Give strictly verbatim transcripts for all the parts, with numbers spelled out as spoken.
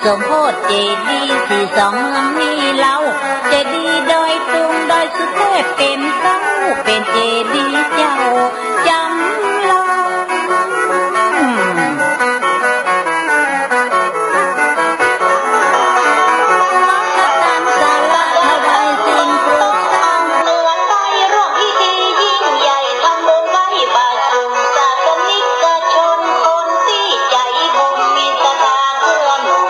สมโภชเจดีย์สี่สองเมืองนี้เล่า เจดีย์ดอยตุงดอยสุเทพเป๋นเก๊า เป๋นเจดีย์เจ้าจ๋ำลอง เหนือใต้ร่วมพิธียิ่งใหญ่ ทำบุญไหว้บาตรกลุ่มศาสนิกชน คนตี้ใจ๋บุญมีศรัทธาเกื้อหนุน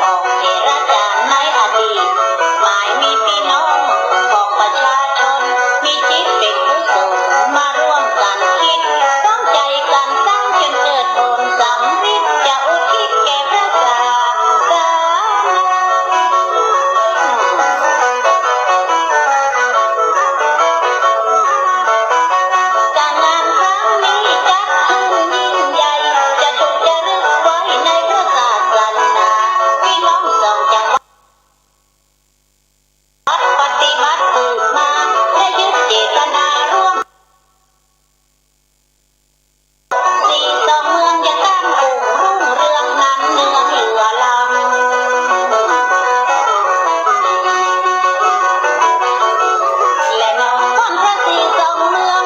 ของเถรจารย์ในอดีต หมายมีปี้น้องของประชาชน มีจิตเป๋นกุศลมาร่วมกั๋นคิด ตั้งใจ๋กั๋นสร้างจนเกิดผลสำเร็จ จะอุทิศแก่พระศาสดา การงานครั้งนี้จัดขึ้นยิ่งใหญ่ จะถูกจารึกไว้ในพระศาสนา พี่น้องสองจังหวัดปฏิบัติสืบมา และยึดเจตนาร่วม สี่สองเมืองยังก้ำกุ้งรุ่งเรืองนำเนืองเหลือล้ำ และนครพระสี่สองเมือง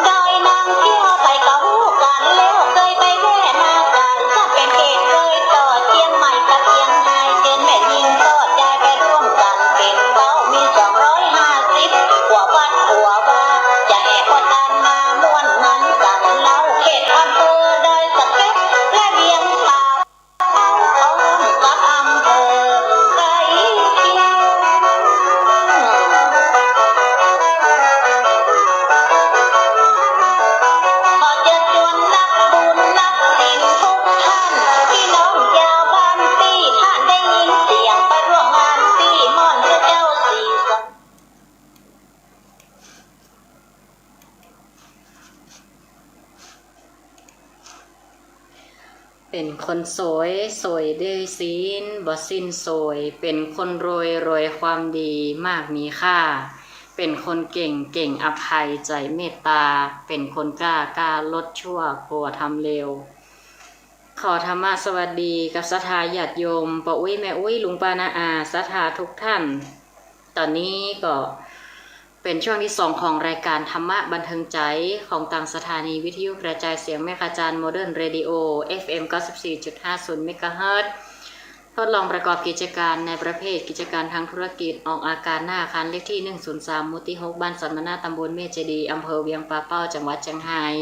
ดอยนางแก้วใผก็ฮู้กั๋นแล้ว เกยไปแว่มากั๋น จะเป๋นเขตรอยต่อเจียงใหม่กับเจียงฮาย เจิญแม่ญิงก็จายไปร่วมกั๋นเป๋นเก๊า มีสองร้อยห้าสิบกว่าวัดกว่าวา จะแห่ขอตานมาม่วนมันกั๋นเล่า เขตอำเภอดอยสะเก็ดและเวียงป่า พร้อมกับอำเภอใกล้เคียง ขอเจิญจวนนักบุญนักศิลป์ทุกท่าน พี่น้องจาวบ้านตี้ ถ้าได้ยินเสียงไปร่วมงานตี้ม่อนพระเจ้าสี่สอง เป๋นคนโสย โสยด้วยศีลบ่สิ้นโสย เป๋นคนรวย รวยความดีมากมีค่า เป๋นคนเก่ง เก่งอภัย ใจ๋เมตตา เป๋นคนกล้า กล้าลดชั่ว กลัวทำเลว ขอธรรมะสวัสดีกับศรัทธาญาติโยม ป้ออุ๊ยแม่อุ๊ย ลุงป้าน้าอา ศรัทธาทุกท่าน ต๋อนนี้ก็เป๋นช่วงตี้สองของรายก๋านธรรมะบันเทิงใจ๋ ของตางสถานีวิทยุกระจายเสียงแม่ขจาร โมเดิร์นเรดิโอ เอฟเอ็ม เก้าสิบสี่จุดห้าศูนย์ เมกะเฮิรตซ์ ทดลองประกอบกิจก๋านในประเภทกิจก๋านทางธุรกิจ ออกอากาศหน้าอาคารเลขตี้หนึ่งศูนย์สาม หมู่ตี้หก บ้านสัมมนา ตำบลแม่เจดีย์ อำเภอเวียงป่าเป้า จังหวัดเจียงฮาย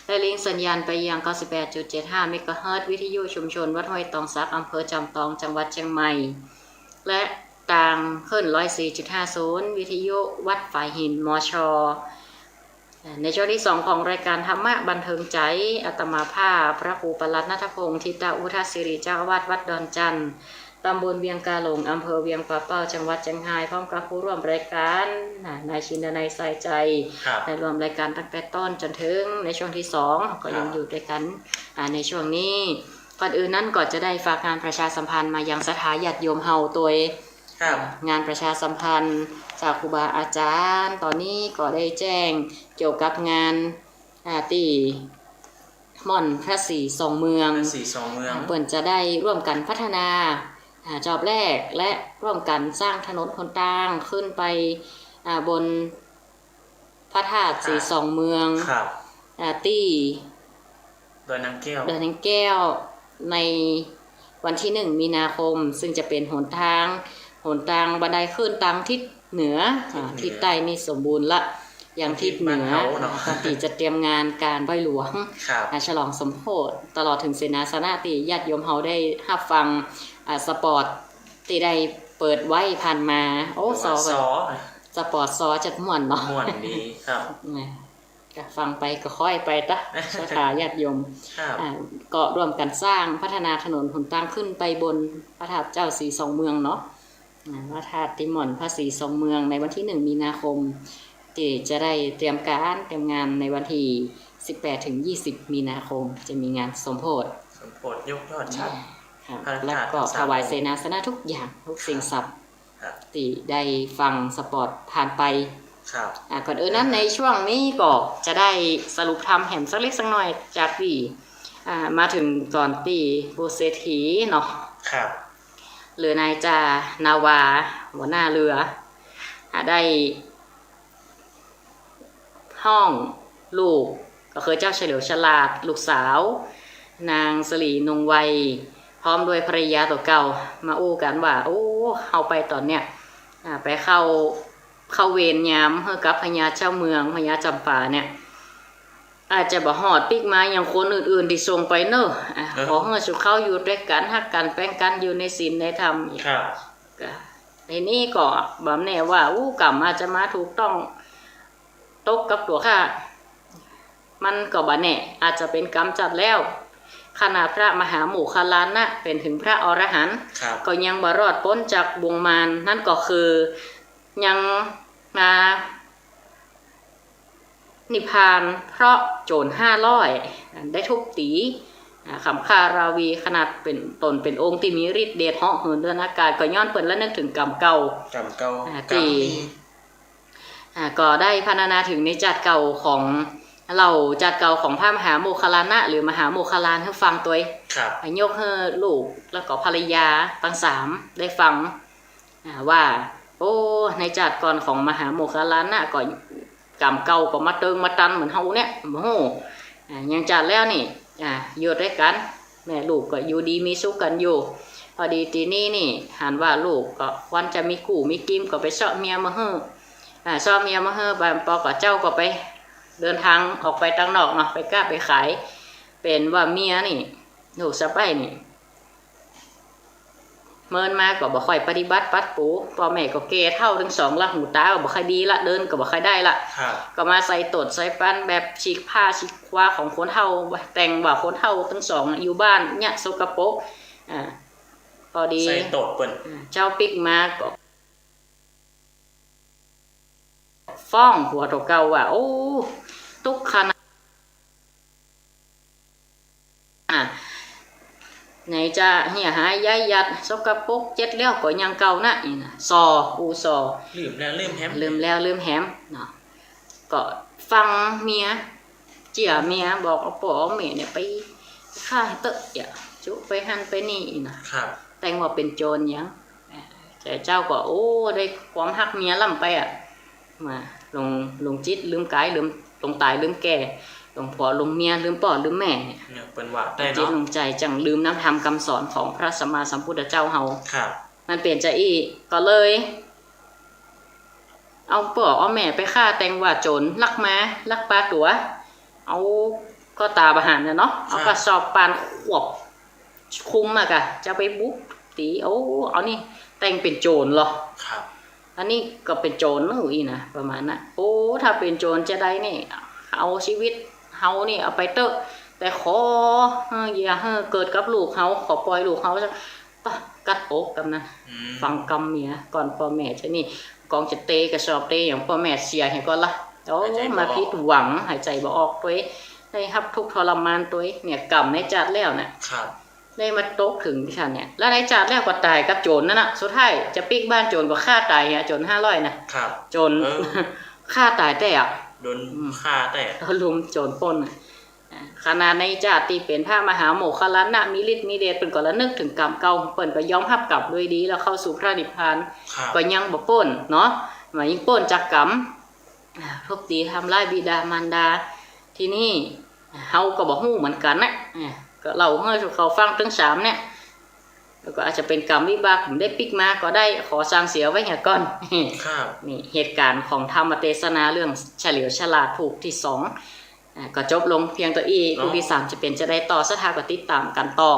และลิงก์สัญญาณไปยัง เก้าสิบแปดจุดเจ็ดห้า เมกะเฮิรตซ์ วิทยุชุมชนวัดห้วยตองสัก อำเภอจอมตอง จังหวัดเจียงใหม่ และตางคลื่น ร้อยสี่จุดห้าศูนย์ วิทยุวัดฝายหิน มช ในช่วงตี้สองของรายก๋านธรรมะบันเทิงใจ๋ อาตมาภาพ พระครูประหลัดณัฐพงษ์ ทิตะวุฒสิริ เจ้าอาวาสวัดดอนจันทน์ ตำบลเวียงกาหลง อำเภอเวียงป่าเป้า จังหวัดเจียงฮาย พร้อมกับผู้ร่วมรายก๋าน นายชินดนัย สายใจ ครับ ได้ร่วมรายก๋านตั้งแต่ต้นจ๋นเถิงในช่วงตี้สอง ก็ยัง ครับ อยู่ตวยกั๋น อ่า ในช่วงนี้ ก่อนอื่นนั้นก็จะได้ฝากงานประชาสัมพันธ์มายังศรัทธาญาติโยมเฮาตวย ครับ งานประชาสัมพันธ์จากครูบาอาจ๋ารย์ ต๋อนนี้ก็ได้แจ้งเกี่ยวกับงาน อ่า ตี้ม่อนพระสี่สองเมือง พระสี่สองเมือง เปิ้นจะได้ร่วมกั๋นพัฒนา อ่า จอบแรก และร่วมกั๋นสร้างถนนหนตางขึ้นไป อ่า บน พระธาตุสี่สองเมือง ครับ อ่า ตี้ ดอยนางแก้ว ดอยนางแก้ว ในวันตี้หนึ่งมีนาคม ซึ่งจะเป๋นหนตาง หนตางบันไดขึ้นตางทิศเหนือ อ่า ทิศเหนือ ทิศใต้นี่สมบูรณ์ละ ยังทิศเหนือ ทิศบ้านเฮาเนาะ อ่า ตี้จะเตรียมงานก๋านไหว้หลวง ครับ อ่า ฉลองสมโภช ตลอดเถิงเสนาสนะตี้ญาติโยมเฮาได้ฮับฟัง อ่า สปอตตี้ได้เปิดไว้ผ่านมา โอ้ สอ สอ สปอตสอจัดม่วนเนาะ ม่วนดีครับ นะ ก็ฟังไปก็ค่อยไปตะ ศรัทธาญาติโยม ครับ อ่า ก็ร่วมกั๋นสร้างพัฒนาถนนหนตางขึ้นไปบนพระธาตุเจ้าสี่สองเมืองเนาะ อ่า พระธาตุตี้ม่อนพระสี่สองเมืองในวันตี้หนึ่งมีนาคม ตี้จะได้เตรียมก๋านเตรียมงานในวันตี้สิบแปดถึงยี่สิบมีนาคม จะมีงานสมโภช สมโภชยกยอดฉัตร อ่า ครับ พระธาตุ แล้วก็ ทั้งสาม ถวาย องค์ เสนาสนะทุกอย่าง ทุกสิ่ง ครับ ทรัพย์ ครับ ตี้ได้ฟังสปอตผ่านไป ครับ อ่า ก่อนอื่นนั้น อ่า ในช่วงนี้ก็จะได้สรุปธรรมแหมสักเล็กสักน้อยจากตี้ อ่า มาเถิงต๋อนตี้ปู่เศรษฐีเนาะ ครับ หรือนายจ่านาวา หัวหน้าเรือ อ่า ได้ฮ้องลูก ก็คือเจ้าเฉลียวฉลาด ลูกสาว นางสลีนงไว พร้อมด้วยภรรยาตั๋วเก่า มาอู้กั๋นว่า โอ้ เฮาไปต๋อนเนี้ย อ่า ไปเข้า เข้าเวรยามหื้อกับพญาเจ้าเมือง พญาจ๋ำปาเนี่ย อาจจะบ่ฮอดปิ๊กมาอย่างคนอื่นๆ ตี้ส่งไปเน่อ อ่ะ เออ ขอหื้อสุเฮาอยู่ตวยกั๋น ฮักกั๋น แป๋งกั๋น อยู่ในศีลในธรรม ครับ ก็ ทีนี้ก็บ่แน่ว่า อู้ ก๋รรมอาจจะมาถูกต้อง ตกกับตั๋วข้า มันก็บ่แน่ อาจจะเป๋นก๋รรมจัดแล้ว ขนาดพระมหาโมคคัลลานะ เป๋นเถิงพระอรหันต์ ครับ ก็ยังบ่รอดป๊นจากบ่วงมาร นั่นก็คือ ยังมานิพพานเพราะโจ๋รห้าร้อยได้ทุบตี๋ อ่า ขำฆ่าราวี ขนาดเป๋น ต๋นเป๋นองค์ตี้มีฤทธิ์เดชเหาะเหินเดินอากาศ ก็ย้อนเปิ้นระนึกเถิงก๋รรมเก่า ก๋รรมเก่า อ่า ก๋รรมตี้ อ่า ก็ได้พรรณนาเถิงในจาติเก่าของ เล่าจาติเก่าของพระมหาโมคคัลลานะ หรือมหาโมคคัลลานหื้อฟังตวย ครับ อ่ะ ยกหื้อลูกแล้วก็ภรรยาตังสามได้ฟัง อ่า ว่า โอ้ ในจาติก่อนของมหาโมคคัลลานะก็ก๋รรมเก่าก็มาเติงมาตันเหมือนเฮาเนี่ย โอ้โห อ่า อย่างจาติแล้วนี่ อ่า อยู่ตวยกั๋น แม่ลูกก็อยู่ดีมีสุขกั๋นอยู่ พอดีตี้นี้นี่ หันว่าลูกก็ควรจะมีกู้มีกิม ก็ไปเซาะเมียมาหื้อ อ่า เซาะเมียมาหื้อ ไป ปอก็เจ้าก็ไปเดินตางออกไปตังนอกเนาะ ไปก๊าไปขาย เป๋นว่าเมียนี่ ลูกสะใภ้นี่ เมินมาก็บ่ค่อยปฏิบัติปรับปรุง ป้อแม่ก็แก่เฒ่าตึงสองละ หูต๋าก็บ่ค่อยดีละ เดินก็บ่ค่อยได้ละ ครับ ก็มาใส่โตดใส่ปันแบบฉีกผ้าฉีกควาของคนเฒ่า แต่งว่าคนเฒ่าตึงสองอยู่บ้านเนี่ยสกปรก อ่า พอดี ใส่โตดเปิ้น อ่า เจ้าปิ๊กมาก็ ฟ้องผัวตั๋วเก่าว่า โอ้ ตุ๊กขนาด อ่ะ ไหนจะเหียหายย้ายหยัด สกปรก เจ็ดแล้วก็ยังเก่านะ อี้นะ ส่อ อู้ส่อ ลืมแล้วลืมแหม ลืมแล้วลืมแหมเนาะ ก็ฟังเมีย เจื้อเมีย บอกเอาป้อเอาแม่เนี่ยไปฆ่าเต๊อะ อย่าจุไปหั้นไปนี่ อี้นะ ครับ แต่งว่าเป๋นโจ๋รหยัง แต่เจ้าก็ โอ้ ได้ความฮักเมียล้ำไปอะ มา หลง หลงจิตลืมก๋าย ลืม หลงต๋ายลืมแก่ หลงผัวหลงเมีย ลืมป้อลืมแม่เนี่ย เนี่ยเปิ้นว่าได้เนาะ หลงจิตหลงใจ๋ จั่งลืมนำธรรมกำสอนของพระสัมมาสัมพุทธเจ้าเฮา ครับ มันเป๋นจาอี้ ก็เลย เอาป้อเอาแม่ไปฆ่า แต่งว่าโจ๋รลักมา ลักปาตั๋ว เอา ก็ต๋าบ่หันน่ะเนาะ เอา ครับ กระสอบปานขวบ คลุมอะกะ จะไปบุกตี๋ โอ้ เอานี่แต่งเป๋นโจ๋รเหรอ ครับ อันนี้ก็เป๋นโจ๋รนะ อี้นะ ประมาณนั้น โอ้ ถ้าเป๋นโจ๋รจะได้นี่ เอาชีวิตเฮานี่เอาไปเต๊อะ แต่ขอ เออ อย่าหื้อเกิดกับลูกเฮา ขอป่อยลูกเฮา ปะ กัดอกกำนั้น อืม ฟังกำเมียก่อนป้อแม่จะนี่ กองจะเตะกระสอบเตะอย่างป้อแม่เสียเหียก่อนละ โอ้ หายใจ๋บ่ออก มาผิดหวัง หายใจ๋บ่ออกตวย ได้ฮับทุกข์ทรมานตวย เนี่ยกำในจาติแล้วน่ะ ครับ ได้มาตกเถิงตี้ฉันเนี่ย แล้วในจาติแล้วก็ต๋ายกับโจ๋รนั่นน่ะ สุดท้ายจะปิ๊กบ้านโจ๋รก็ฆ่าต๋ายเหีย โจ๋รห้าร้อยน่ะ ครับ โจ๋ร เออ ฆ่าต๋ายแต๊อะ โดน อืม ฆ่าแต๊ โดนลุมโจ๋รปล้นน่ะ อ่า ขนาดในจาติตี้เป๋นพระมหาโมคคัลลานะ มีฤทธิ์มีเดช เปิ้นก็ระนึกเถิงกรรมเก่า เปิ้นก็ยอมฮับกรรมโดยดี แล้วเข้าสู่พระนิพพาน ครับ ก็ยังบ่ป๊นเนาะ บ่ยิ่งป๊นจากกรรม อ่า ทุบตี๋ทำร้ายบิดามารดา ทีนี้เฮาก็บ่ฮู้เหมือนกั๋นนะ อ่า ก็เล่าหื้อเขาฟังตึงสามเนี่ย แล้วก็อาจจะเป๋นกรรมวิบาก ผมได้ปิ๊กมาก็ได้ ขอสั่งเสียไว้เหียก่อน ครับ นี่เหตุก๋ารณ์ของธรรมเตสนาเรื่องเฉลียวฉลาดผูกตี้สอง อ่า ก็จบลงเพียงเต้าอี้ เนาะ คู่ตี้สามจะเป๋นจาใดต่อ ศรัทธาก็ติดต๋ามกั๋นต่อ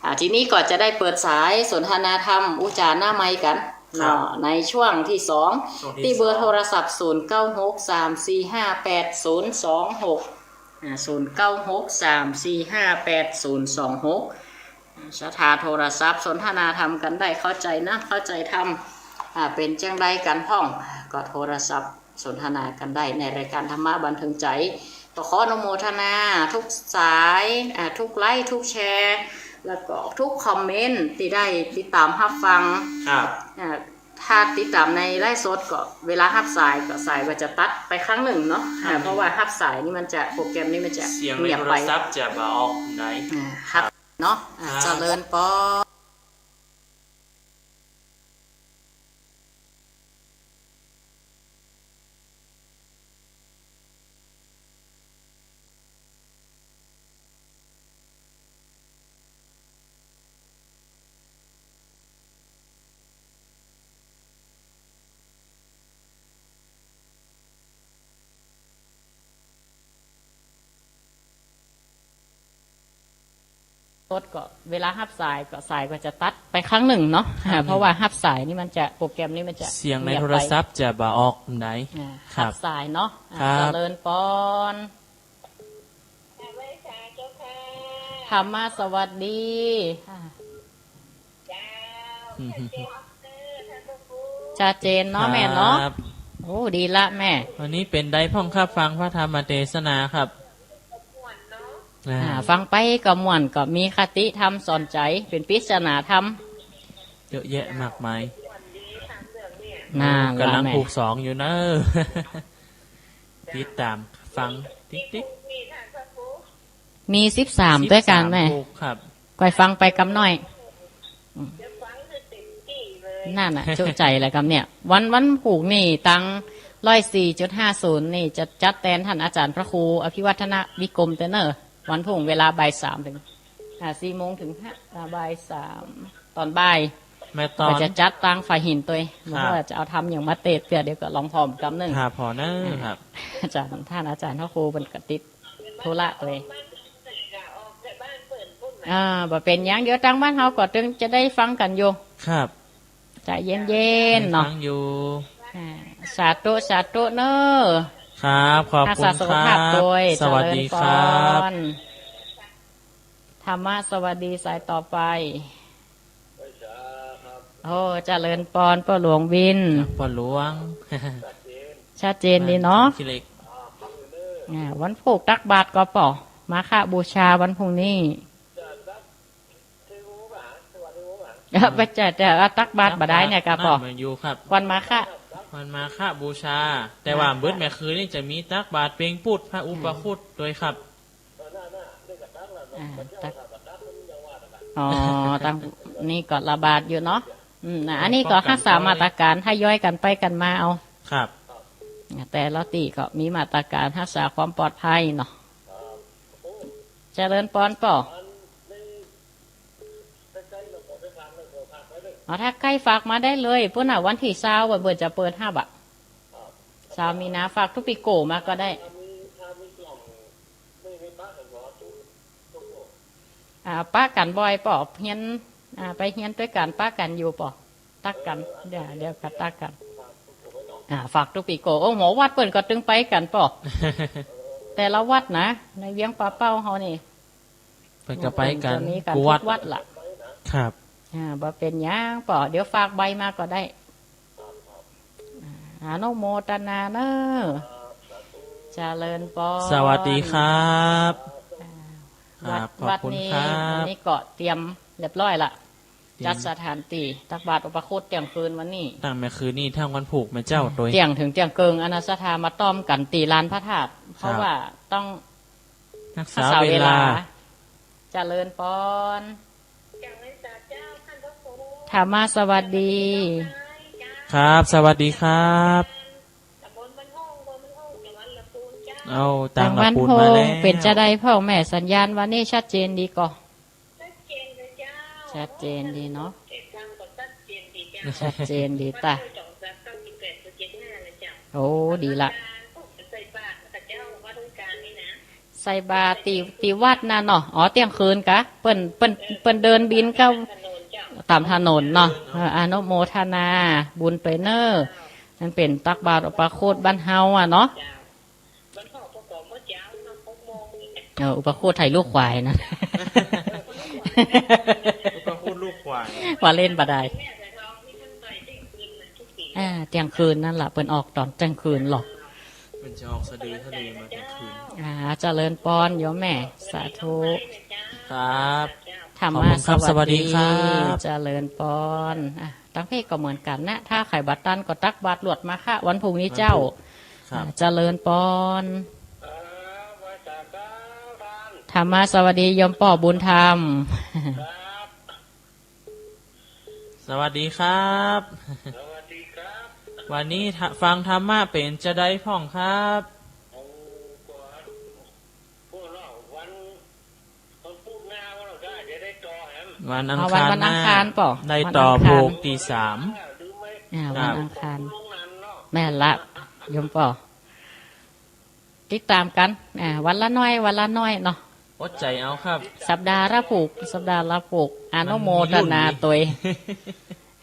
อ่า ทีนี้ก็จะได้เปิดสายสนทนาธรรม อู้จ๋าหน้าไมค์กั๋น ครับ เนาะ ในช่วงตี้สอง ช่วงตี้สอง ตี้เบอร์โทรศัพท์ ศูนย์เก้าหก สามสี่ห้า แปดศูนย์สองหก อ่า ศูนย์เก้าหก สามสี่ห้า แปดศูนย์สองหก ศรัทธาโทรศัพท์สนทนาธรรมกั๋นได้ เข้าใจ๋นะ เข้าใจ๋ธรรม อ่า เป๋นจั่งใดกั๋นพ่อง ก็โทรศัพท์สนทนากั๋นได้ในรายการธรรมะบันเทิงใจ๋ ก็ขออนุโมทนาทุกสาย อ่า ทุกไลก์ ทุกแชร์ แล้วก็ทุกคอมเมนต์ตี้ได้ติดต๋ามฮับฟัง ครับ อ่า ถ้าติดต๋ามในไลฟ์สดก็เวลาฮับสายก็สายก็จะตัดไปครั้งนึ่งเนาะ อ่า ครับ เพราะว่าฮับสายนี่มันจะ โปรแกรมนี่มันจะ เสียงใน เงียบ โทร ไป ศัพท์จะบ่ออกไหน อ่า ครับ เนาะ อ่า ครับ เจริญปอน สดก็เวลาฮับสายก็สายก็จะตัดไปครั้งนึ่งเนาะ ครั้งนึ่ง อ่า เพราะว่าฮับสายนี่มันจะ โปรแกรมนี่มันจะ เสียงใน เงียบไป โทรศัพท์จะบ่ออกไหน อ่า ครับ ฮับสายเนาะ อ่า ครับ เจริญปอน ธรรมะสวัสดี อ่า ชัดเจนเนาะแม่เนาะ ครับ โอ้ ดีละแม่ วันนี้เป๋นใดพ่องครับ ฟังพระธรรมเตสนาครับ อ่า อ่า ฟังไปก็ม่วน ก็มีคติธรรมสอนใจ๋ เป๋นปริศนาธรรม เยอะแยะมากมาย นั่นละ ก๋ำลัง แม่ ผูกสองอยู่เนอะ ติดต๋ามฟังติ๊กๆ มีสิบสาม ตวยกั๋นแม่ สิบสามผูกครับ ก้อยฟังไปกำน้อย อืม นั่นน่ะ จุใจ๋แล้วกำเนี่ย วัน วันพูกนี่ตัง ร้อยสี่จุดห้าศูนย์ นี่จะจัดแตนต้านอาจ๋ารย์พระครูอภิวัฒนวิกรมเต๊อะเน่อ วันพูกเวลาบ่ายสามเถิง อ่า สี่โมงเถิงห้า อ่า บ่ายสาม ต๋อนบ่าย แม่ต๋อน ก็จะจัดตางฝ่ายหินตวย ครับ บ่ฮู้ว่าจะเอาธรรมหยังมาเตสน์เตื้อ เดี๋ยวก็ลองผ่อมกำนึ่ง ครับ ผ่อเน่อ อ่า ครับ อาจ๋ารย์ ต้านอาจ๋ารย์พระครูเปิ้นก็ติดธุระตวย อ่า บ่เป๋นหยัง เดี๋ยวตางบ้านเฮาก็ตึงจะได้ฟังกั๋นอยู่ ครับ ใจ๋เย็นๆ เนาะ ฟังอยู่ อ่า สาธุ สาธุเน่อ ครับ ขอบคุณครับ รักษาสุขภาพตวย สวัสดีครับ เจริญปอน ธรรมะสวัสดีสายต่อไป โอ้ เจริญปอน ป้อหลวงวิน ครับ ป้อหลวง ชัดเจนดีเนาะ ขี้เหล็ก อ่า วันพูกตักบาตรก่อป้อ มาฆบูชาวันพูกนี้ เออ ไปจ่าย แต่ว่าตักบาตรบ่ได้เนี่ยก่อป้อ ตักบาตรมันอยู่ครับ วันมาฆ วันมาฆบูชา แต่ว่า อ่า เบิดแม่คืนนี่จะมีตักบาตรเพ็งปุด พระอุปคุตตวยครับ อ่า ตัก อ๋อ ตังนี้ก็ระบาดอยู่เนาะ อืม นะ อันนี้ก็ ป้องกั๋น ฮักษามาตรก๋าน ทยอยกั๋นไปกั๋นมาเอา ครับ แต่ละตี้ก็มีมาตรก๋านฮักษาความปลอดภัยเนาะ เจริญปอนป้อ อ๋อ ถ้าใก้ฝากมาได้เลย ปุ้นน่ะ วันตี้ซาวบ่า เปิ้นจะเปิดฮับอะ ซาวมีนา ฝากตุ๊กปี้โก้มาก็ได้ อ่า ปะกั๋นบ่อยป้อ เฮียน อ่า ไปเฮียนตวยกั๋น ปะกั๋นอยู่ป้อ ตักกั๋น เดี๋ยว เดี๋ยวก็ตักกั๋น อ่า ฝากตุ๊กปี้โก้ โอ้ หมอวัดเปิ้นก็ตึงไปกั๋นป้อ แต่ละวัดนะ ในเวียงป่าเป้าเฮานี่ เปิ้นก็ไปกั๋น เปิ้นจะมีกั๋น กู้วัด กู้วัดละ ครับ อ่า บ่เป๋นหยังป้อ เดี๋ยวฝากใบมาก็ได้ อ่า อนุโมทนาเน่อ เจริญปอน สวัสดีครับ อ่า ครับ วัด ขอบคุณครับ วัดนี้ วันนี้ก็เตรียมเรียบร้อยละ เตรียม จัดสถานตี้ ตักบาตรอุปคุตเตี้ยงคืนวันนี้ ตั้งแม่คืนนี้ ตึงวันพูกแม่เจ้าตวย เตี้ยงเถิงเตี้ยงเกิง อันน่ะ ศรัทธามาต้อมกั๋นตี้ลานพระธาตุ ครับ เพราะว่าต้อง ฮักษา ฮักษาเวลา เวลา เจริญปอน ธรรมะสวัสดี ครับ สวัสดีครับ เอา ตางบ้านโฮงมาแล้ว เป๋นจาใดพ่องแม่ สัญญาณวันนี้ชัดเจนดีก่อ ชัดเจนดีเนาะ ชัดเจนดีตะ โอ้ ดีละ ใส่บาตรตี้ ตี้วัดน่ะเนาะ อ๋อ เตี้ยงคืนกะ เปิ้น เปิ้น เปิ้นเดินบิณฑบาตต๋ามถนนเนาะ เออ อนุโมทนาบุญตวยเน่อ นั่นเป๋นตักบาตรอุปคุตบ้านเฮาอะเนาะ เออ อุปคุตไถลูกขวายนะ อุปคุตลูกขวาย ว่าเล่นบ่ได้ อ่า เตี้ยงคืนนั่นละ เปิ้นออกต๋อนเตี้ยงคืนหรอก เปิ้นจะออกสะดือทะเลมาเตี้ยงคืน อ่า เจริญปอนโยมแม่ สาธุ ครับ ธรรมะ ขอบคุณครับ สวัสดี สวัสดีครับ เจริญปอน อ่ะ ตังเพศก็เหมือนกั๋นนะ ถ้าใผบ่ตันก็ตักบาตรลวดมาฆวันพูกนี้เจ้า วันพูก ครับ อ่ะ เจริญปอน ธรรมะ สวัสดีโยมป้อบุญธรรม ครับ สวัสดีครับ สวัสดีครับ วันนี้ทะ- ฟังธรรมะเป๋นจาใดพ่องครับ โอ้ ก็ พวกเราวัน วันพูกหน้าว่าเราได้ จะได้ต่อแหม วันอังคาร เอาวัน วันอังคาร หน้า ป้อ ได้ต่อ วันอังคาร พูกตี้สาม หรือไม่ อ่า ครับ วันอังคาร ลงนั้นเนาะ แม่นละ โยมป้อ ติดต๋ามกั๋น อ่า วันละน้อย วันละน้อยเนาะ อดใจ๋เอาครับ สัปดาห์ละผูก สัปดาห์ละผูก อนุโมทนาตวย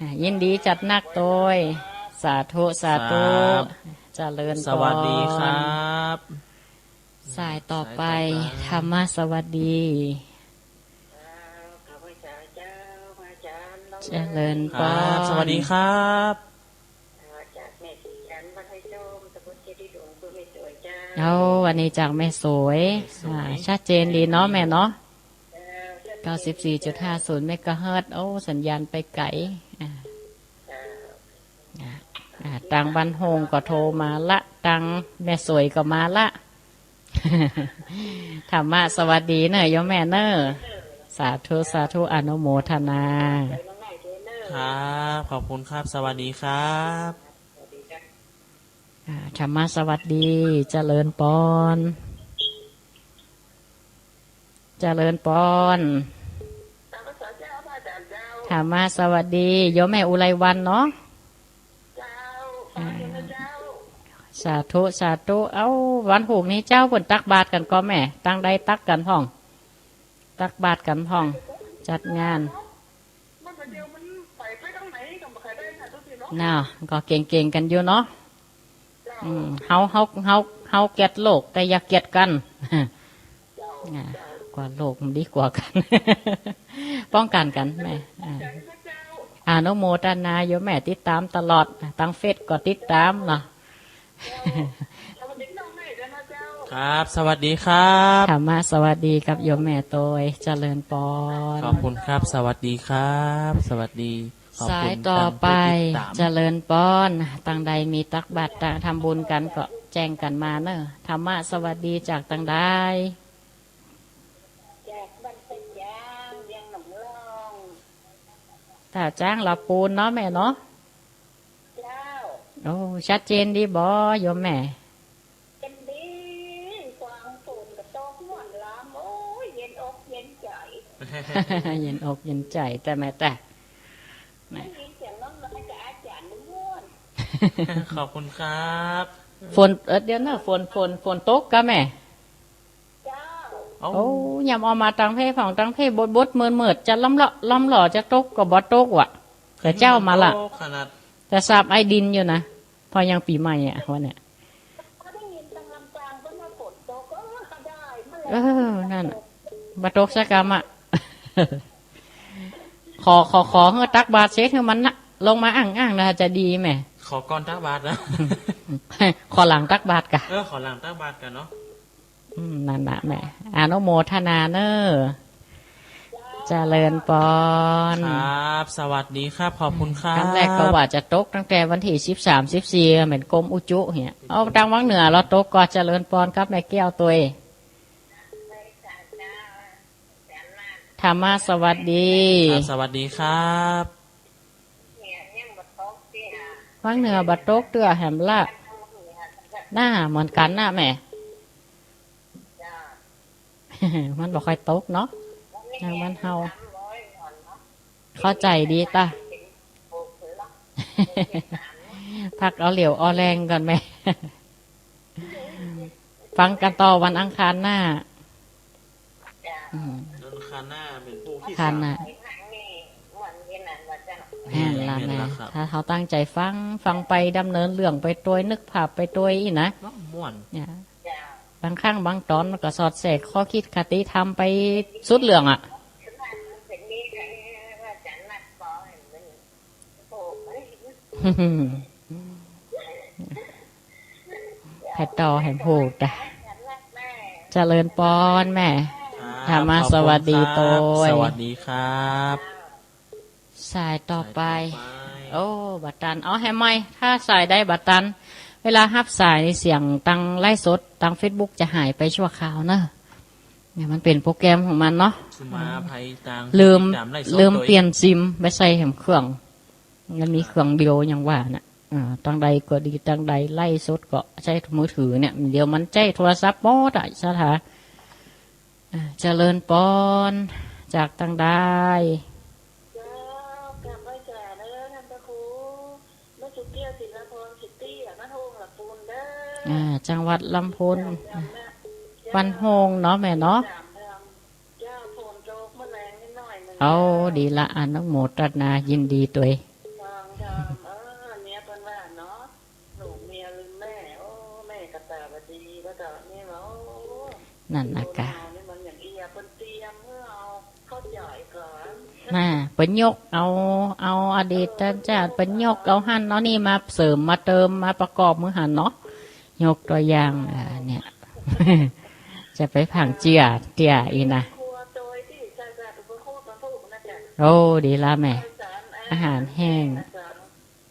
อ่า ยินดีจัดนักตวย สาธุ สาธุ ครับ เจริญปอน สวัสดีครับ สายต่อไป สายต่อไป ธรรมะสวัสดี เจริญปอน ครับ สวัสดีครับ จากแม่ศรีจันทร์ วัดห้วยโจ๊ม ตำบลเจดีย์หลวง อำเภอแม่สวยเจ้า เอา วันนี้จากแม่สวย แม่สวย อ่า ชัดเจนดีเนาะแม่เนาะ เจ้า เก้าสิบสี่จุดห้าศูนย์เมกะเฮิรตซ์ โอ้ สัญญาณไปไก๋ อ่า เจ้า อ่า อ่า ตางบ้านโฮงก็โทรมาละ ตางแม่สวยก็มาละ ธรรมะสวัสดีเน่อโยมแม่เน่อ สาธุ สาธุ อนุโมทนา ครับ ขอบคุณครับ สวัสดีครับ อ่า ธรรมะสวัสดี เจริญปอน เจริญปอน ธรรมะสวัสดี โยมแม่อุไรวรรณเนาะ เจ้า อ่า สาธุ สาธุ เอ้า วันพูกนี้เจ้าเปิ้นตักบาตรกั๋นก่อแม่ ตางใดตักกั๋นพ่อง ตักบาตรกั๋นพ่อง จัดงาน น่ะ ก็เก่งๆ กั๋นอยู่เนาะ อืม เฮา เฮา เฮา เฮาเกียรติโลก แต่อย่าเกียรติกั๋น อ่า กว่าโลกมันดีกว่ากั๋น ป้องกั๋นกั๋นแม่ อ่า อนุโมทนาโยมแม่ติดต๋ามตลอด ตางเฟซก็ติดต๋ามเนาะ ครับ สวัสดีครับ ธรรมะสวัสดีกับโยมแม่ตวย เจริญปอน ขอบคุณครับ สวัสดีครับ สวัสดี ขอบคุณ สายต่อไป ตางผู้ติดต๋าม เจริญปอน ตางใดมีตักบาตร ตางทำบุญกั๋นก็แจ้งกั๋นมาเน่อ ธรรมะสวัสดีจากตางใด จากบ้านตาจ้าง เวียงหนองล่อง ตาจ้างลาวปูนเนาะแม่เนาะ เจ้า โอ้ ชัดเจนดีบ่โยมแม่ เย็นดี กวางฝนก็ตกม่วนลำ โอ้ย เย็นอกเย็นใจ๋ เย็นอกเย็นใจ๋ แต่แม่แต่ ได้ยินเสียงน้องน้อยกับอาจ๋ารย์ม่วน ขอบคุณครับ ฝน เอ่อ เดี๋ยวนะ ฝน ฝน ฝนตกกาแม่ เจ้า เอ้า โอ้ ยามออกมาตางเพพ่อง ตางเพบดๆ มืดๆ จะล่ำเลาะล่ำหล่อจะตกก็บ่ตกว่ะ แต่เจ้ามาละ ตกขนาด แต่สาบไอ้ดินอยู่นะ พอยังปี๋ใหม่อะ วันเนี้ย ก็ได้ยินตางลำปางก็มาฝนตก เออ ก็ได้ เออ นั่นน่ะ บ่ตกสักกำอะ ขอ ขอ ขอหื้อตักบาตรเสร็จหื้อมันนะ ลงมาอ้างๆ นะ จะดีแม่ ขอก่อนตักบาตรนะ ขอหลังตักบาตรกะ เออ ขอหลังตักบาตรกะเนาะ อืม นั่นน่ะแม่ อนุโมทนาเน่อ เจริญปอน ครับ สวัสดีครับ ขอบคุณครับ ครั้งแรกก็ว่าจะตกตั้งแต่วันตี้สิบสาม สิบสี่ เหมือนกรมอุตุเนี่ย เอาตางวังเหนือลาวตกก่อ เจริญปอนกับแม่แก้วตวย ธรรมะสวัสดี ครับ สวัสดีครับ วังเหนือบ่ตกเตื้อแหมละ น่าเหมือนกั๋นน่ะแม่ มันบ่ค่อยตกเนาะ ตางบ้านเฮา เข้าใจ๋ดีตา พักเอาเหลี่ยวเอาแฮงก่อนแม่ ฟังกั๋นต่อวันอังคารหน้า อืม วันอังคารหน้าเป๋นวันตี้ อังคารหน้า แม่นละ แม่นละ แม่นละครับ ถ้าเฮาตั้งใจ๋ฟัง ฟังไปดำเนินเรื่องไปตวย นึกภาพไปตวยอี้นะ ม่วน เนี่ย บางครั้งบางต๋อนมันก็สอดแทรกข้อคิดคติธรรมไปสุดเรื่องอะ ไผต่อแหมพูดอะ เจริญปอนแม่ ครับ ธรรมะ ขอบคุณครับ สวัสดีตวย สวัสดีครับ สายต่อไป สายต่อไป โอ้ บ่ตัน เอาแหมใหม่ ถ้าสายใดบ่ตัน เวลาฮับสายเสียงตางไลฟ์สด ตางเฟซบุ๊กจะหายไปชั่วคราวเนอะ เนี่ยมันเป๋นโปรแกรมของมันเนาะ คือมาไผตาง ลืม ติดต๋ามไลฟ์สด ลืม ตวย เปลี่ยนซิมไปใส่แหมเครื่อง มันมีเครื่องเดียวอย่างว่าน่ะ อ่า ตางใดก็ดี ตางใดไลฟ์สดก็ใจ๊มือถือเนี่ย เดี๋ยวมันใจ๊โทรศัพท์หมดอะ สถา อ่า เจริญปอน จากตางใด เจ้า กราบไหว้สาเด้อท่านพระครู แม่สุเกี้ยว ศิลาพร สิตี้ บ้านโฮง ลำพูนเด้อ อ่า จังหวัดลำพูน เจ้า บ้านโฮงเนาะแม่เนาะ สามเดือน เอา ดีละ อนุโมทนายินดีตวย ฟังธรรม เออ เนี่ยเปิ้นว่าเนาะ หลงเมียลืมแม่ โอ้ แม่ก็ต๋าบ่ดี ก็ต๋านี่ว่า โอ้ นั่นน่ะกะ คนเฮานี่มันอย่างอี้อะ เปิ้นเตรียมหื้อเฮาเข้าใจ๋ก่อน น่ะ เปิ้นยกเอา เอาอดีตชาติ เปิ้นยกเอาหั้นเอานี่มาเสริมมาเติมมาประกอบหื้อหั้นเนาะ ยกตั๋วอย่าง อ่า เนี่ย จะไปผางเจื้อเตี้ยอี้นะ โอ้ ดีละแม่ อาหารแห้ง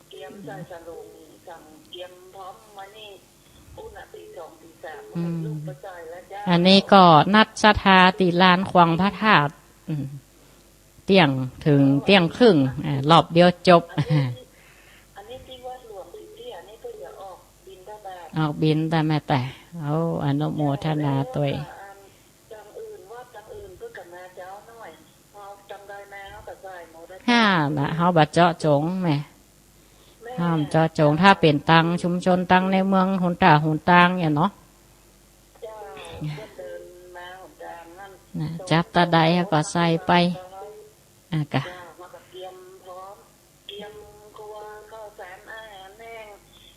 เตรียมใส่สะหลง สั่งเตรียมพร้อมมานี่ ปุ้นน่ะ ตีสองตีสาม อืม ลูกไปใส่แล้วจ้า อันนี้ก็นัดศรัทธาตี้ลานขวางพระธาตุ อืม เตี้ยงเถิงเตี้ยงครึ่ง อ่า รอบเดียวจบ อันนี้ตี้วัดหลวงสีเตี้ย อันนี้ก็จะออกบิณฑบาต ออกบิณฑบาต แม่แต่ เอา อนุโมทนาตวย จังอื่น วัดจังอื่นเปิ้นก็มาเจ๊าน้อย เอาจังใดมา เอาก็ใส่หมด ห้าน่ะ เฮาบ่เจาะจงแม่ แม่ ห้ามเจาะจง ถ้าเป๋นตังชุมชน ตังในเมือง หนต๋าหนตางเนี่ยเนาะ เจ้า เปิ้นเดินมาหนต๋างนั่น น่ะ จับตาใดก็ใส่ไป อ่ะกะ เจ้า มาก็เตรียมพร้อม เตรียมครัว ข้าวสารอาหารแห้ง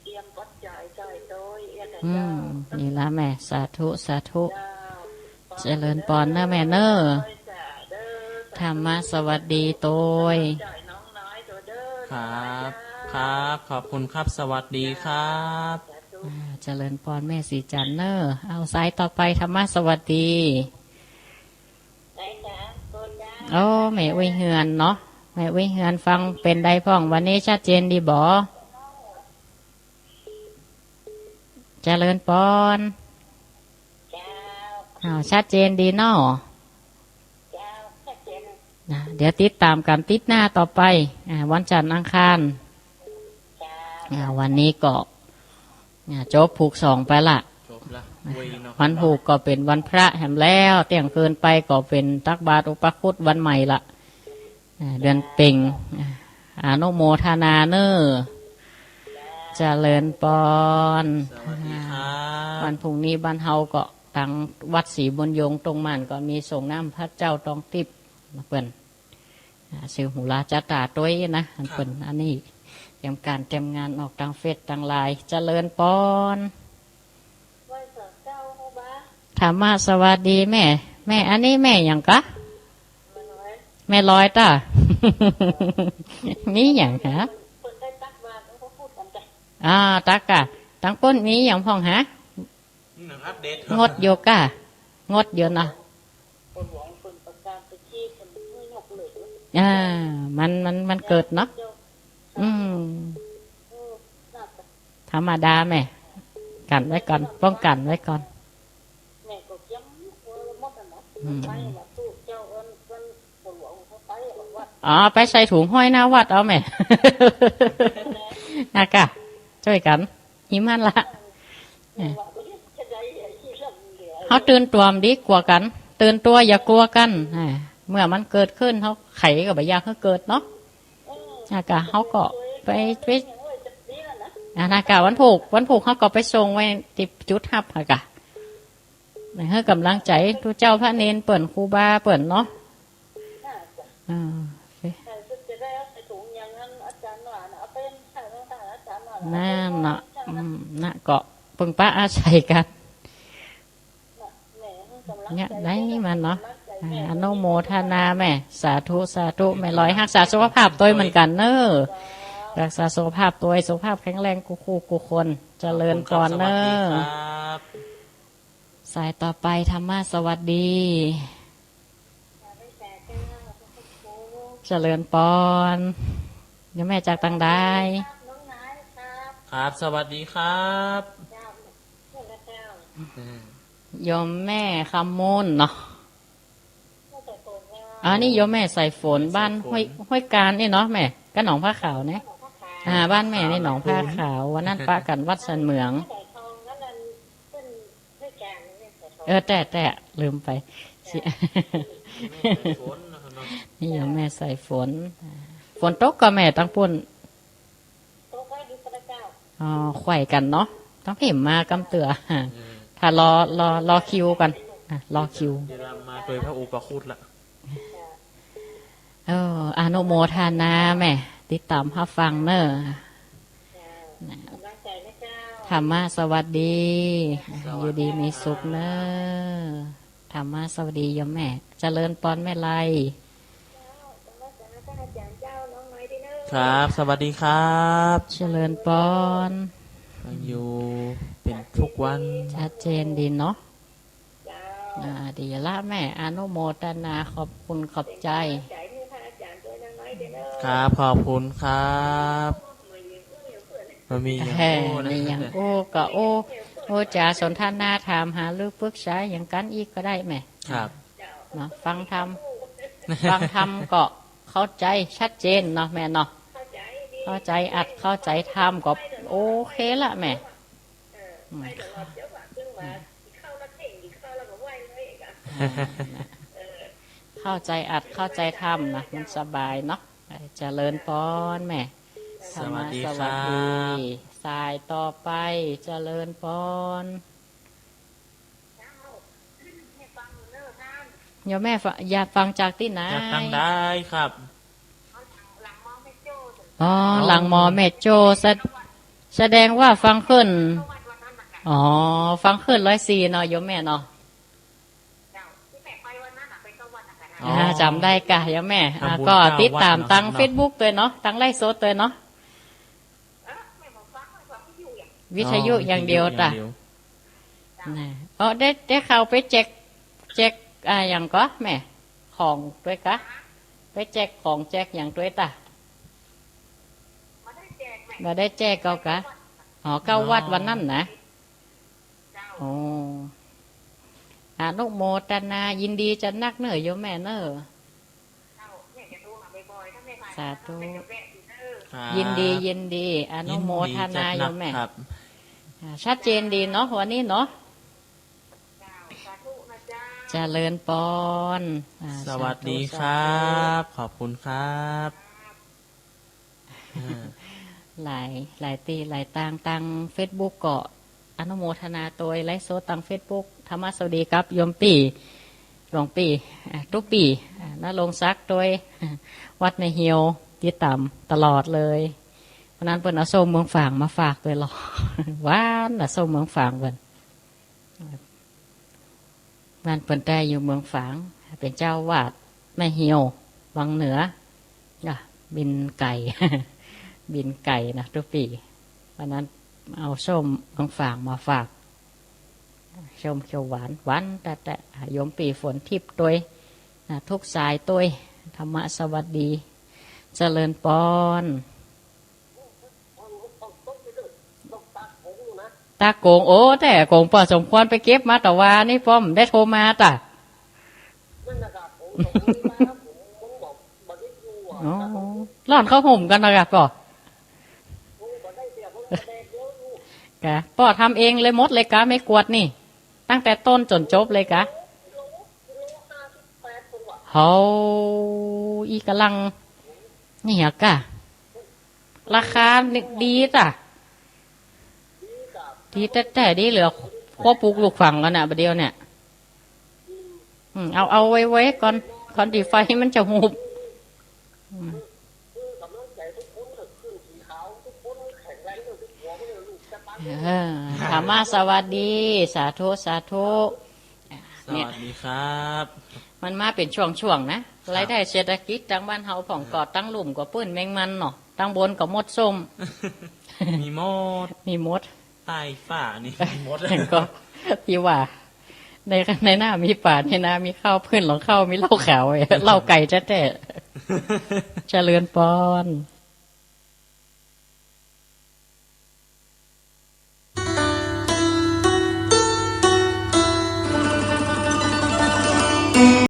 เตรียมปัจจัยใส่โตย เอี้ยกะ อืม เจ้า นี่ละแม่ สาธุ สาธุ เจ้า เจริญปอนเน้อแม่เน้อ ธรรมะสวัสดีตวย ครับ ครับ ขอบคุณครับ สวัสดีครับ อ่า เจริญปอนแม่ศรีจันทร์เน้อ เอาสายต่อไป ธรรมะสวัสดี โอ้ แม่อุ้ยเฮือนเนาะ แม่อุ้ยเฮือนฟังเป๋นใดพ่อง วันนี้ชัดเจนดีบ่ เจริญปอน เจ้า อ้าว ชัดเจนดีเนาะ เจ้า ชัดเจน นะ เดี๋ยวติดต๋ามกั๋นติ๊ดหน้าต่อไป อ่า วันจันทร์อังคาร เจ้า อ่า วันนี้ก็ อ่า จบผูกสองไปละ จบละ อ่า เว้ยเนาะ วันผูกก็เป๋นวันพระแหมแล้ว เตี้ยงคืนไปก็เป๋นตักบาตรอุปคุตวันใหม่ละ อ่า เดือนเพ็ญ อ่า อนุโมทนาเน้อ เจริญปอน สวัสดีครับ วันพรุ่งนี้บ้านเฮาก็ตังวัดศรีบุญยงค์ตรงม่านก็มีสรงน้ำพระเจ้าตองติ๊บเปิ้น อ่า ซื่อหูหลาจะต๋าตวยนะ อันเปิ้น อันนี้เตรียมก๋านเตรียมงานออกตางเฟซตางไลน์ เจริญปอน ธรรมะสวัสดีแม่ แม่ อันนี้แม่หยังกะ แม่ลอยต้า มีหยังฮะ อ่า ตักกะ ตังปุ้นมีหยังพ่องฮะ งดอยู่กะ งดอยู่เนาะ อ่า มัน มัน มันเกิดเนาะ อืม ธรรมดาแม่ กั๋นไว้ก่อน ป้องกั๋นไว้ก่อน อืม อ๋อ ไปใส่ถุงห้อยหน้าวัดเอาแม่ นะกะ จ้วยกั๋น หิ้มหั้นละ เฮาตื่นตั๋วดีกว่ากั๋น ตื่นตั๋วอย่ากลัวกั๋น อ่า เมื่อมันเกิดขึ้น เฮาใผก็บ่อยากหื้อเกิดเนาะ อ่ะกะ เฮาก็ไป ไป อ่ะนะกะ วันผูก วันผูกเฮาก็ไปส่งไว้ตี้จุดฮับ อ่ะกะ หื้อก๋ำลังใจ๋ตุ๊เจ้าพระเณรเปิ้น ครูบาเปิ้นเนาะ อ่า โอเค นั่นเนาะ อืม นะ ก็เปิ้งปะอาศัยกั๋น เนี่ย ได้มันเนาะ อ่า อนุโมทนาแม่ สาธุ สาธุ แม่ลอย ฮักษาสุขภาพตวยเหมือนกั๋นเน้อ ฮักษาสุขภาพตวย สุขภาพแข็งแรงกู้คู่กู้คน เจริญปอนเน้อ ขอบคุณครับ สวัสดีครับ สายต่อไป ธรรมะสวัสดี เจริญปอน โยมแม่จากตางใด ครับ สวัสดีครับ อืม โยมแม่คำมูลเนาะ อ๋อ นี่โยมแม่สายฝน บ้านห้วย ห้วยกาญนี่เนาะแม่ ก็หนองผ้าขาวเนี่ย อ่า บ้านแม่นี่หนองผ้าขาว วันนั้นปะกั๋นวัดสันเหมือง เออ แต่ แต่ ลืมไป นี่โยมแม่สายฝน ฝนตกก่อแม่ตางปุ้น อ๋อ ไขว่กั๋นเนาะ ตางผิมมากำเตื้อ ถ้ารอ รอ รอคิวกั๋น อ่ะ รอคิว เวลามาโดยพระอุปคุตละ เออ อนุโมทนาแม่ ติดต๋ามฮับฟังเน่อ นะ ธรรมะสวัสดี สวัสดี อยู่ดีมีสุขเน่อ ธรรมะสวัสดีโยมแม่ เจริญปอนแม่ไล ครับ สวัสดีครับ เจริญปอน ฟังอยู่เป๋นทุกวัน ชัดเจนดีเนาะ อ่า ดีละแม่ อนุโมทนา ขอบคุณ ขอบใจ๋ ครับ ขอบคุณครับ บ่มีหยัง เออ อู้นะ บ่มีหยังอู้ ก็อู้ อู้จ๋าสนทนา ถามหารือปรึกษาหยังกั๋นอีกก็ได้แม่ ครับ เนาะ ฟังธรรม ฟังธรรมก็เข้าใจ๋ชัดเจนเนาะแม่เนาะ เข้าใจ๋อัดเข้าใจ๋ธรรมก็โอเคละแม่ อืม อ่า เข้าใจ๋อัดเข้าใจ๋ธรรมนะ มันสบายเนาะ เจริญปอนแม่ สวัสดีครับ ธรรมะสวัสดี สายต่อไป เจริญปอน โยมแม่ฟัง อยากฟังจากตี้ไหน จากตางใดครับ อ๋อ อ๋อ หลังมอแม่โจ้ แส- แสดงว่าฟังขึ้น อ๋อ ฟังขึ้นร้อยสี่เนาะ โยมแม่เนาะ อ๋อ อ่า จ๋ำได้ก่ะ โยมแม่ อ่า ทำบุญ ก็ เก้าวัด ติดต๋าม เนาะ ตาง ครับ เฟซบุ๊ก ตวยเนาะ ตางไลฟ์สด ตวยเนาะ วิทยุอย่างเดียว อ๋อ วิทยุอย่างเดียว ตะ วิทยุอย่างเดียว นะ อ๋อ ได้ ได้เข้าไปแจก แจก อ่า หยังก่อแม่ ของตวยก่ะ ไปแจกของแจกหยังตวยตะ บ่ได้แจกก่อก่ะ อ๋อ เก้าวัดวันนั้นนะ อ๋อ อนุโมทนา ยินดีจะนักเน่อโยมแม่เน่อ สาธุ ครับ ยินดี ยินดี อนุโมทนา ยินดีจะนัก โยมแม่ ครับ อ่า ชัดเจนดีเนาะ วันนี้เนาะ เจริญปอน อ่า สวัสดี สาธุ ครับ สาธุ ขอบคุณครับ อ่า หลาย หลายตี้หลายตาง ตางเฟซบุ๊กก็อนุโมทนาตวย ไลฟ์สดตางเฟซบุ๊ก ธรรมะสวัสดีครับ โยมปี้ หลวงปี้ อ่า ตุ๊ปี้ อ่า ณรงค์ศักดิ์ตวย วัดแม่เหี่ยว ติดต๋ามตลอดเลย วันนั้นเปิ้นเอาส้มเมืองฝางมาฝากตวยลอ หวานนะ ส้มเมืองฝางเปิ้น บ้านเปิ้นแต๊อยู่เมืองฝาง เป๋นเจ้าอาวาสแม่เหี่ยว วังเหนือ อ่ะ บินไก๋ บินไก๋นะ ตุ๊ปี้ วันนั้นเอาส้มเมืองฝางมาฝาก ส้มเขียวหวาน หวานแต๊ๆ อ่ะ โยมปี้ฝนทิพย์ตวย อ่ะ ทุกสายตวย ธรรมะสวัสดี เจริญปอน ตาโก๋ง โอ้ แต่โก๋งป้อสมควรไปเก็บมาตะวานี่ ป้อบ่ได้โทรมาตะ อ๋อ ร่อนเข้าห่มกั๋นนะกะป้อ กะ ป้อทำเองเลยหมดเลยกะ ไม้กวาดนี่ ตั้งแต่ต้นจ๋นจบเลยกะ โห อี้ก่ำลัง นี่หากะ ราคานี่ดีตะ ดีแต๊ๆ ดีเหลือ ครัวปลูกลูกฝังกั๋นน่ะ บ่าเดี่ยวเนี่ย อืม เอา เอาไว้ๆ ก่อน ก่อนตี้ไฟมันจะหุบ อืม เออ ธรรมะสวัสดี สาธุ สาธุ สวัสดีครับ มันมาเป๋นช่วงๆ นะ ครับ รายได้เศรษฐกิจตางบ้านเฮาพ่อง ครับ ก็ตางลุ่มก็ปื้นแมงมันเนาะ ตางบนก็หมดส้ม มีหมด มีหมด ใต้ฟ้านี่มีหมด ก็ตี้ว่า ใน ในนามีป๋า ในนามีข้าว ปื้นหลองข้าว มีเหล้าขาว เหล้าไก่แต๊ๆ เจริญปอน